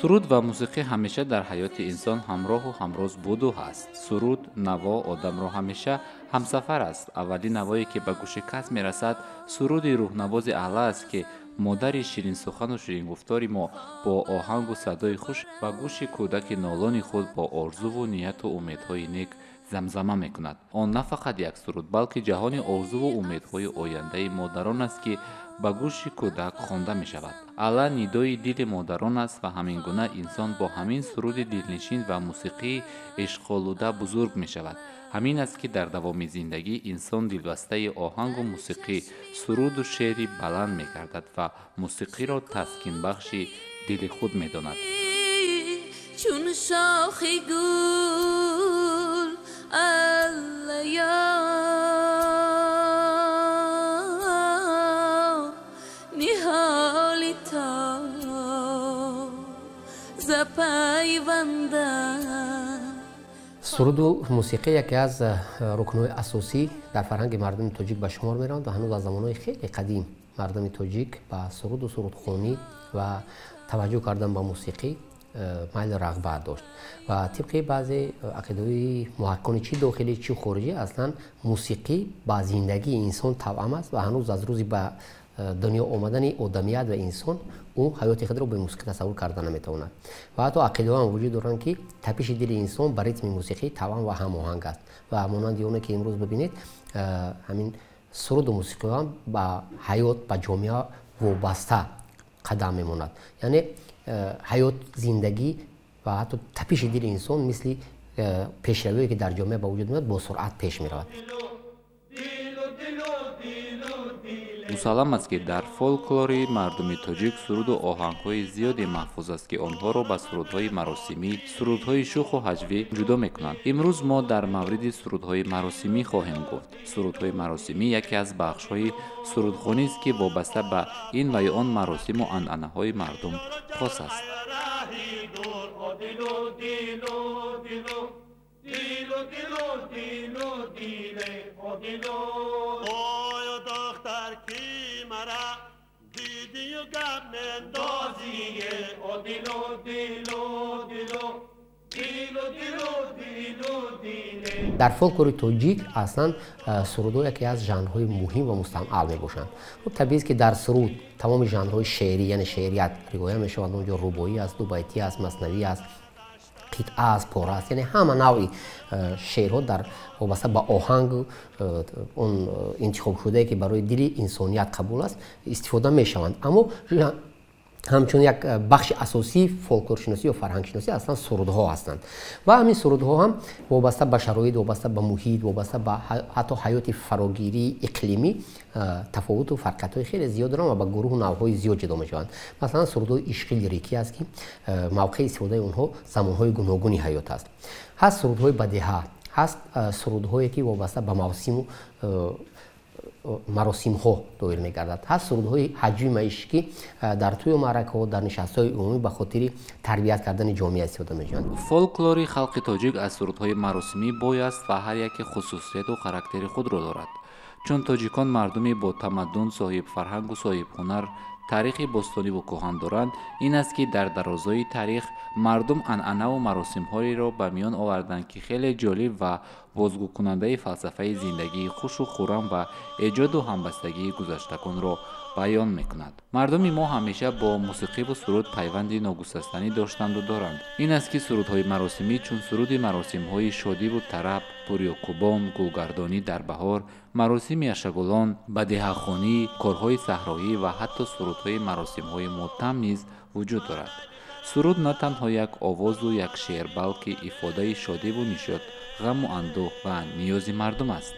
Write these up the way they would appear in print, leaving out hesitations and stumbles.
Суруд ва мусиқӣ ҳамеша дар ҳаёти инсон ҳамроҳу ҳамроз буду ҳаст. Суруд, наво одамро ҳамеша ҳамсафар аст. Аввалин навое, ки ба гӯши кас мерасад, суруди рӯҳнавози аҳла аст, ки модари ширинсухану ширингуфтори мо бо оҳангу садои хуш ба гӯши кӯдаки нолони худ бо орзуву нияту умедҳои нек замзама мекунад. Он на фақат як суруд, балки ҷаҳони орзуву умедҳои ояндаи модарон аст, ки ба гӯши кӯдак хонда мешавад. Алла нидои дили модарон аст ва ҳамин гуна инсон бо ҳамин суруди дилнишин ва мусиқии ишқолуда бузург мешавад. Ҳамин аст, ки дар давоми зиндагӣ инсон дилбастаи оҳангу мусиқӣ, суруду шеъри баланд мегардад ва мусиқиро таскинбахши дили худ медонад. Чун шохи гул аллая ниҳоли тоза пайванда. Суруду мусиқӣ яке аз рукнҳои асосӣ дар фарҳанги мардуми тоҷик ба шумор мераванд ва ҳанӯз аз замонҳои хеле қадим мардуми тоҷик ба суруду сурудхонӣ ва таваҷҷӯҳ кардан ба мусиқӣ майлу рағбат дошт. Ва тибқи баъзе ақидаҳои муҳаққиқони чӣ дохилӣ, чӣ хориҷӣ, аслан мусиқӣ ба зиндагии инсон тавъам аст ва ҳанӯз аз рӯзи ба дунё омадани одамият ва инсон ӯ ҳаёти худро бе мусиқӣ тасаввур карда наметавонад. Ва ҳатто ақидаҳо ҳам вуҷуд доранд, ки тапиши дили инсон ба ритми мусиқӣ тавъам ва ҳамоҳанг аст. Ва монанди оне ки имрӯз бибинед, ҳамин суруду мусиқиҳо ҳам ба ҳаёт, ба ҷомеа вобаста қадам мемонад. Яъне ҳаёт, зиндагӣ ва ҳатто тапиши дили инсон мисли пешравие, ки дар ҷомеа ба вуҷуд меояд, бо суръат пеш меравад. Мусаллам аст, ки дар фолклори мардуми тоҷик суруду оҳангҳои зиёде маҳфуз аст, ки онҳоро ба сурудҳои маросимӣ, сурудҳои шӯху ҳаҷвӣ ҷудо мекунанд. Имрӯз мо дар мавриди сурудҳои маросимӣ хоҳем гуфт. Сурудҳои маросимӣ яке аз бахшҳои сурудхонист, ки вобаста ба ин ва ё он маросиму анъанаҳои мардум хос аст. Дар фолклори тоҷик аслан сурудҳо яке аз жанрҳои муҳим ва мустамъал мебошанд. Хуб, табиист, ки дар суруд тамоми жанрҳои шеърӣ, яъне шеърият риоя мешавад. Он ҷо рубоӣ аст, дубайтӣ аст, маснавӣ аст, қитъа аст, пора аст, яъне ҳама навъи шеърҳо дар вобаста ба оҳанг он интихобшудае, ки барои дили инсоният қабул аст, истифода мешаванд. Аммо ҳамчун як бахши асосии фолклоршиносӣ ё фарҳангшиносӣ аслан сурудҳо ҳастанд. Ва ҳамин сурудҳо ҳам вобаста ба шароит, вобаста ба муҳит, вобаста ба ҳатто ҳаёти фарогирии иқлимӣ тафовуту фарқиятҳои хеле зиёд доранд ва ба гурӯҳу навъҳои зиёд ҷудо мешаванд. Масалан, сурудҳои ишқи лирикӣ аст, ки мавқеи истифодаи онҳо замонҳои гуногуни ҳаёт аст. Ҳаст сурудҳои бадеҳа, ҳаст сурудҳое, ки вобаста ба мавсиму маросимҳо доир мегардад, ҳаст сурудҳои ҳаҷви маишӣ, ки дар тӯю маъракаҳо, дар нишастҳои умумӣ ба хотири тарбият кардани ҷомеа истифода мешаванд. Фолклори халқи тоҷик аз сурудҳои маросимӣ бой аст ва ҳар яке хусусияту характери худро дорад. Чун тоҷикон мардуми бо тамаддун, соҳибфарҳангу соҳибҳунар, таърихи бостониву кӯҳан доранд, ин аст, ки дар дарозои таърих мардум анъанаву маросимҳоеро ба миён оварданд, ки хеле ҷолиб ва бозгӯкунандаи фалсафаи зиндагии хушу хуррам ва эҷоду ҳамбастагии гузаштагонро баён мекунад. Мардуми мо ҳамеша бо мусиқиву суруд пайванди ногусастанӣ доштанду доранд. Ин аст, ки сурудҳои маросимӣ, чун суруди маросимҳои шодиву тараб, пурёкубон, гулгардонӣ дар баҳор, маросими ашагулон, бадеҳахонӣ, корҳои саҳроӣ ва ҳатто сурудҳои маросимҳои мотам низ вуҷуд дорад. Суруд на танҳо як овозу як шеър, балки ифодаи шодиву нишот, ғаму андӯҳ ва ниёзи мардум аст.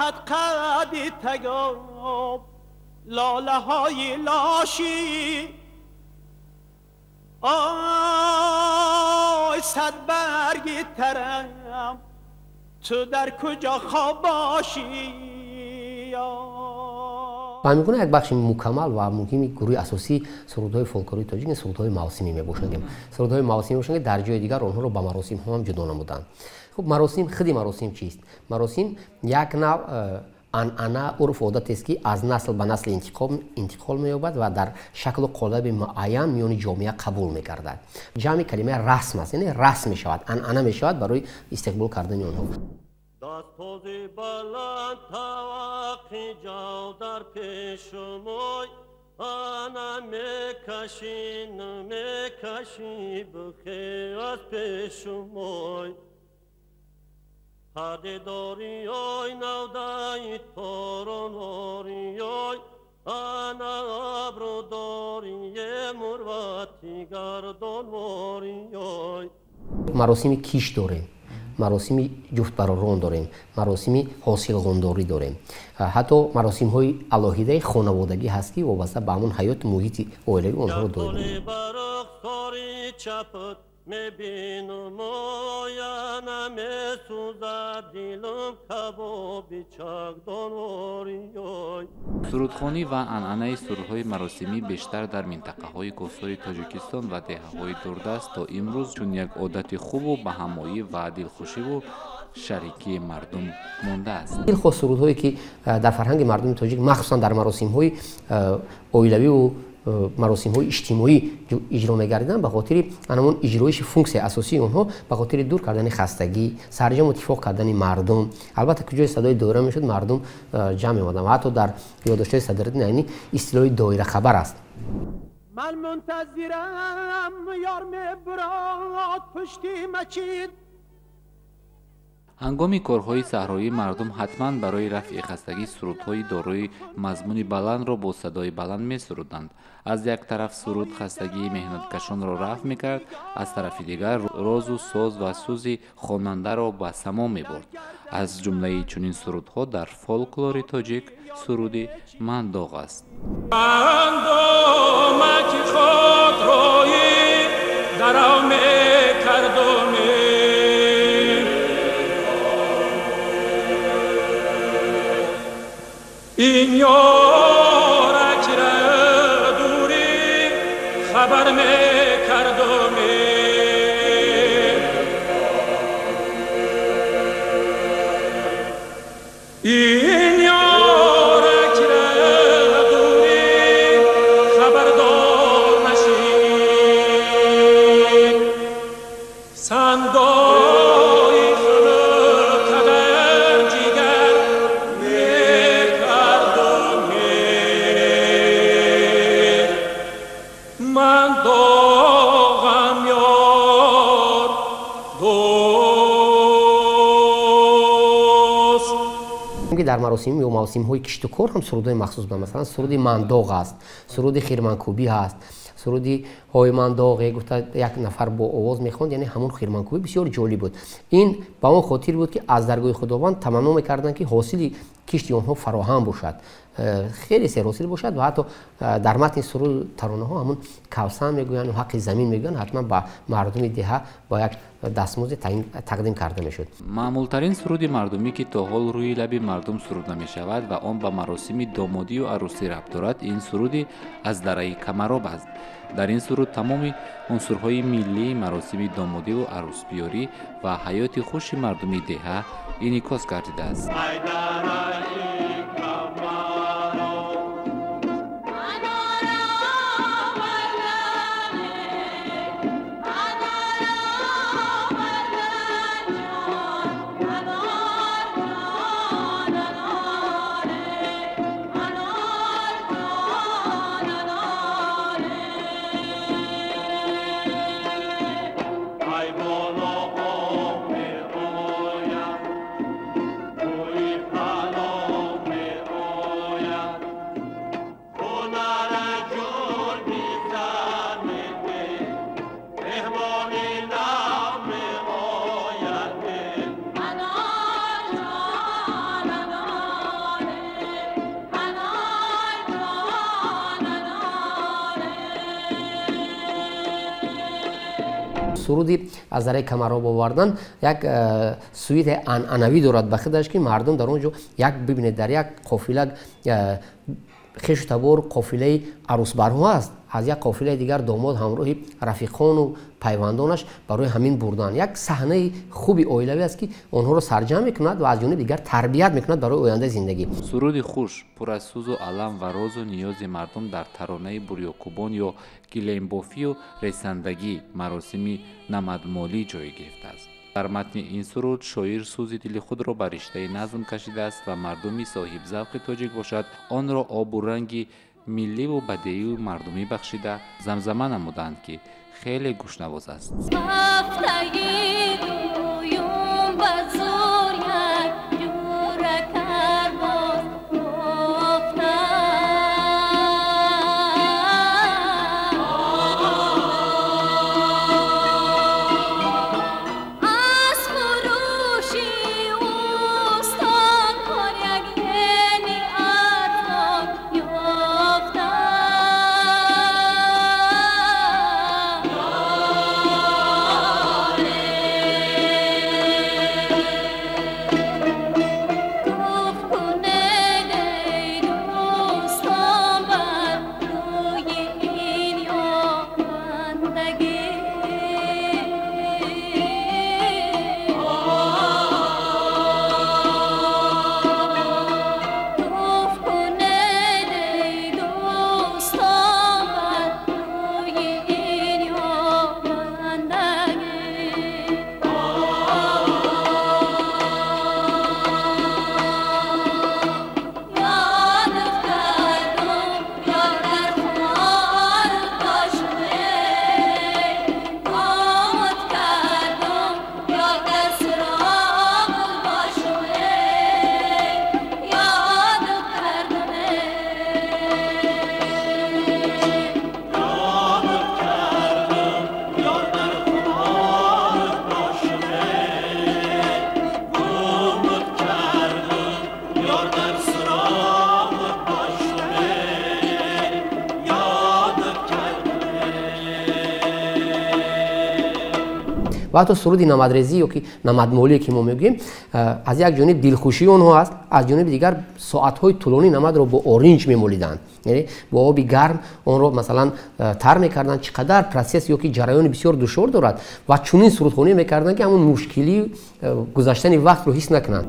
آمد قدی تگاب لاله های لاشی آی صد برگی ترم تو در کجا خواب باشی. Ба ҳамин гуна як бахши мукаммал ва муҳими гурӯҳи асосии сурудҳои фолклории тоҷик сурудҳои мавсимӣ мебошанд. Сурудҳои мавсимӣ мебошанд, ки дар ҷои дигар онҳоро ба маросимҳо ҳам ҷудо намуданд. Хуб, маросим, худи маросим чист? Маросим як нав анъана, урфу одатест, ки аз насл ба насли интиқол меёбад ва дар шаклу қолаби муайян миёни ҷомеа қабул мегардад. Ҷамъи калимаи расм аст, яъне расм мешавад, анъана мешавад барои истиқбол кардани онҳо. Дастҳои баланд таваққи ҷав дар пешумой ана мекашӣ намекашӣ бихе аз пешумой ҳаде дориёй навдаи торонвориёй ана абру дорие мурвати гардонвориёй. Маросими киш дорем, маросими ҷуфтбаророн дорем, маросими ҳосилғондорӣ дорем, ҳатто маросимҳои алоҳидаи хонаводагӣ ҳаст, ки вобаста ба ҳамон ҳаёту муҳити оилавӣ онҳоро доир. Сурудхонӣ ва анъанаи сурудҳои маросимӣ бештар дар минтақаҳои кӯҳсори Тоҷикистон ва деҳаҳои дурдаст то имрӯз чун як одати хубу ба ҳамоӣ ва дилхушиву шарикии мардум мондааст. Дилхоҳ сурудҳое, ки дар фарҳанги мардуми тоҷик, махсусан дар маросимҳои оилавиву маросимҳои иҷтимоӣ иҷро мегардиданд, ба хотири анамон иҷроиши функсияи асосии онҳо, ба хотири дур кардани хастагӣ, сарҷаму иттифоқ кардани мардум. Албатта, куҷои садои доира мешуд, мардум ҷамъ меомаданд ва ҳатто дар ёддоштҳои Садриддин Айнӣ истилоҳи доира хабар аст. Ман мунтазирам ёр мебурад пушти мачид. Ҳангоми корҳои саҳроӣ мардум ҳатман барои рафъи хастагӣ сурудҳои дорои мазмуни баландро бо садои баланд месуруданд. Аз як тараф суруд хастагии меҳнаткашонро рафъ мекард, аз тарафи дигар розу соз ва сӯзи хонандаро ба само мебурд. Аз ҷумлаи чунин сурудҳо дар фолклори тоҷик суруди Мандоғ аст. Мандомаки хокрои дарав мекардоме ин ёрак ра дурӣ хабар мекардоме ин ёрак ра дурӣ хабардор нашид сандои хунукадар ҷигар мекардоме ман доғам ёр дӯст. Ки дар маросим ё мавсимҳои киштукор ҳам сурудҳои махсус буданд. Масалан, суруди Мандоғ аст, суруди хирманкӯбӣ ҳаст, суруди ҳои Мандоғе гуфта як нафар бо овоз мехонд, яъне ҳамон хирманкӯбӣ бисёр ҷолиб буд. Ин ба он хотир буд, ки аз даргоҳи Худованд таманно мекарданд, ки ҳосили кишти онҳо фароҳам бошад, хеле серҳосил бошад ва ҳатто дар матни суруду таронаҳо ҳамон кавсан мегӯянд, ҳаққи замин мегӯянд, ҳатман ба мардуми деҳа бо як дастмузди тақдим карда мешуд. Маъмултарин суруди мардумӣ, ки то ҳол рӯи лаби мардум суруда мешавад ва он ба маросими домодию арӯсӣ рабт дорад, ин суруди аз дараи Камароб аст. Дар ин суруд тамоми унсурҳои миллии маросими домодиву арӯсбиёрӣ ва ҳаёти хуши мардуми деҳа инъикос гардидааст. Ay bolo o me oya, oi palo. Суруди аз дараи Камароб овардан як суити анъанавӣ дорад ба худаш, ки мардум дар он ҷо як бибинед, дар як қофила хешу табор, қофилаи арӯсбарҳо аст, аз як қофилаи дигар домод ҳамроҳи рафиқону пайвандонаш барои ҳамин бурдан. Як саҳнаи хуби оилавӣ аст, ки онҳоро сарҷамъ мекунад ва аз ҷониби дигар тарбият мекунад барои ояндаи зиндагӣ. Суруди хуш пур аз сӯзу алам ва розу ниёзи мардум дар таронаи бурёкубон ё гилембофию ресандагӣ маросими намадмолӣ ҷой гирифтааст. Дар матни ин суруд шоир сӯзи дили худро ба риштаи назм кашидааст ва мардуми соҳибзавқи тоҷик бошад, онро обу ранги милливу бадеию мардумӣ бахшида замзама намуданд, ки хеле гӯшнавоз аст. Ва ҳатто суруди намадрезӣ ё ки намадмолие, ки мо мегӯем, аз як ҷониб дилхушии онҳо аст, аз ҷониби дигар соатҳои тӯлонӣ намадро бо оринҷ мемолиданд, яъне бо оби гарм онро масалан тар мекарданд. Чӣ қадар процесс ё ки ҷараёни бисёр душвор дорад ва чунин сурудхонӣ мекарданд, ки ҳамон мушкилии гузаштани вақтро ҳис накунанд.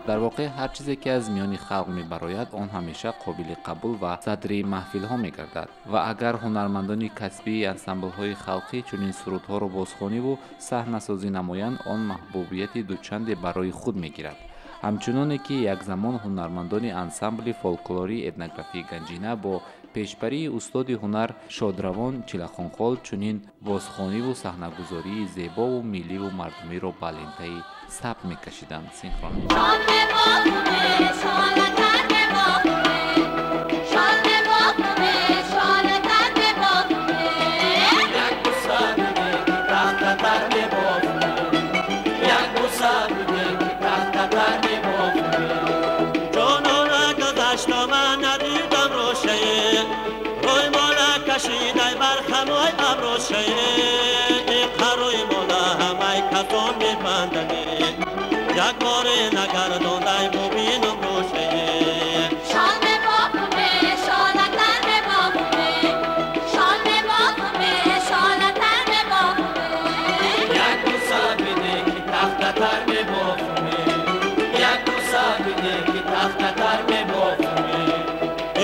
Дар воқеъ ҳар чизе, ки аз миёни халқ мебарояд, он ҳамеша қобили қабул ва садри маҳфилҳо мегардад. Ва агар ҳунармандони касбии ансамблҳои халқӣ чунин сурудҳоро бозхониву саҳнасозӣ намоянд, он маҳбубияти дучанде барои худ мегирад. Ҳамчуноне ки як замон ҳунармандони ансамбли фолклории этнографии Ганҷина бо пешбарии устоди ҳунар шодравон Чилахонхол чунин бозхониву саҳнагузории зебову милливу мардумиро ба лентаи сабт мекашиданд синхрон.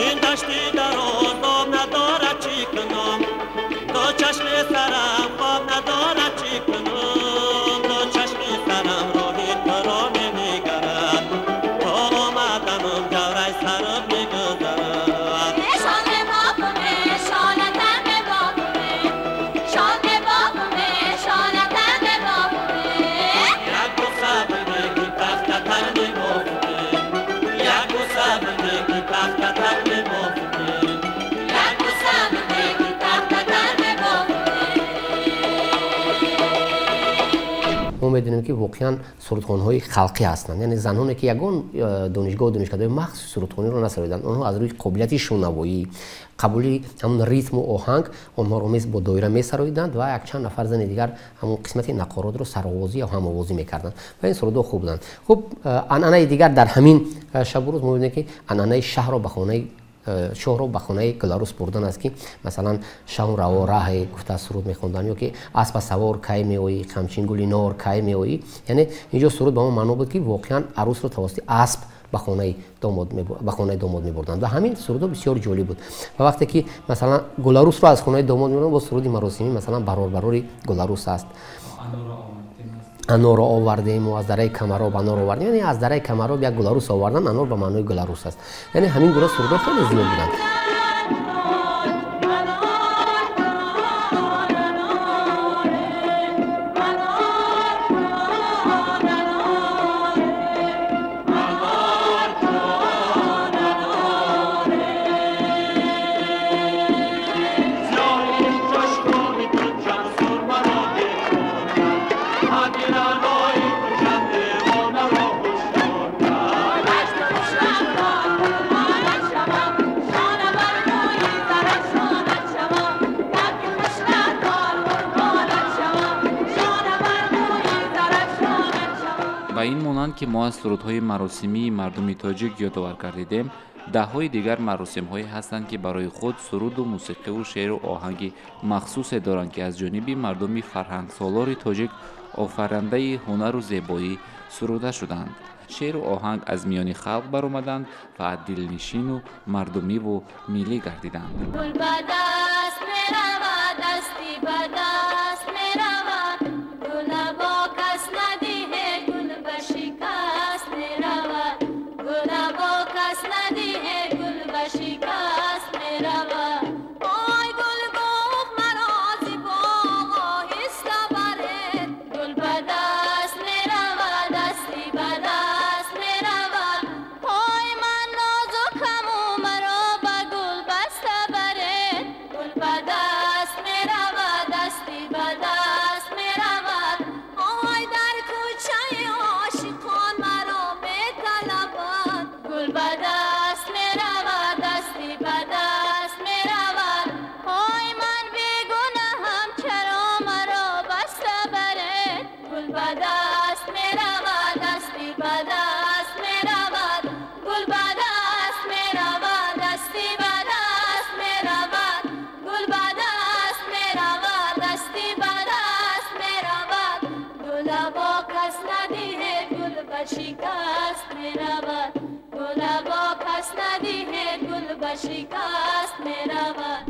Ин дашти дароз об надорад, чӣ кунам? То чашми сарам. медонем, ки воқеан сурудхонҳои халқӣ ҳастанд, яъне заноне, ки ягон донишгоҳу донишкадаҳои махсуси сурудхониро насароиданд. Онҳо аз рӯи қобилияти шунавоӣ, қабули ҳамон ритму оҳанг онҳоро бо доира месароиданд ва якчанд нафар зани дигар ҳамон қисмати нақоротро саровозӣ ё ҳамовозӣ мекарданд ва ин сурудҳо хуб буданд. Хуб, анъанаи дигар дар ҳамин шабу рӯз мо мебинем, ки анъанаи шаҳрро ба хонаи шоҳро ба хонаи Гуларус бурдан аст, ки масалан шаҳу раво раҳе гуфта суруд мехонданд, ё ки аспа савор кай меоӣ, қамчин гули нор кай меоӣ. Яъне инҷо суруд ба он маъно буд, ки воқеан арӯсро тавассути асп ба хонаи домод мебурданд ва ҳамин сурудҳо бисёр ҷолиб буд. Ва вақте ки масалан Гуларусро аз хонаи домод мебурданд, бо суруди маросимӣ, масалан барор барори Гуларус аст, анорро овардем, аз дараи Камароб анор овардем, яъне аз дараи Камароб як Гуларус овардан, анор ба маънои Гуларус аст. Яъне ҳамин гуна сурудҳо хеле зиёд буданд. Ба ин монанд, ки мо аз сурудҳои маросимии мардуми тоҷик ёдовар гардидем, даҳҳои дигар маросимҳое ҳастанд, ки барои худ суруду мусиқиву шеъру оҳанги махсусе доранд, ки аз ҷониби мардуми фарҳангсолори тоҷик, офарандаи ҳунару зебоӣ, суруда шуданд. Шеъру оҳанг аз миёни халқ баромаданд ва дилнишину мардумиву миллӣ гардиданд. Гул ба даст меравад, дасти ба даст меравад, гула бо кас надиҳе, гул ба шикаст меравад, гула бо кас надиҳе, гул ба шикаст меравад. Ой, гул гуфт маро зи боғ оҳиста баред, гул ба даст меравад, дасти ба даст меравад, ой ман нозукаму маро ба гул баста баред, гул ба даст меравад, дасти ба даст меравад, ой дар кӯчаи ошиқон маро металабад, гул ба даст меравад, дасти ба даст меравад, ой ман бегунаҳам, чаро маро баста баред, гул ба даст меравад, дасти ба даст меравад, гул ба даст меравад, дасти ба даст меравад, гул ба даст меравад, дасти ба даст меравад, гула бо кас надиҳе, гул ба шикаст меравад, гула бо кас надиҳе, гул ба шикаст меравад.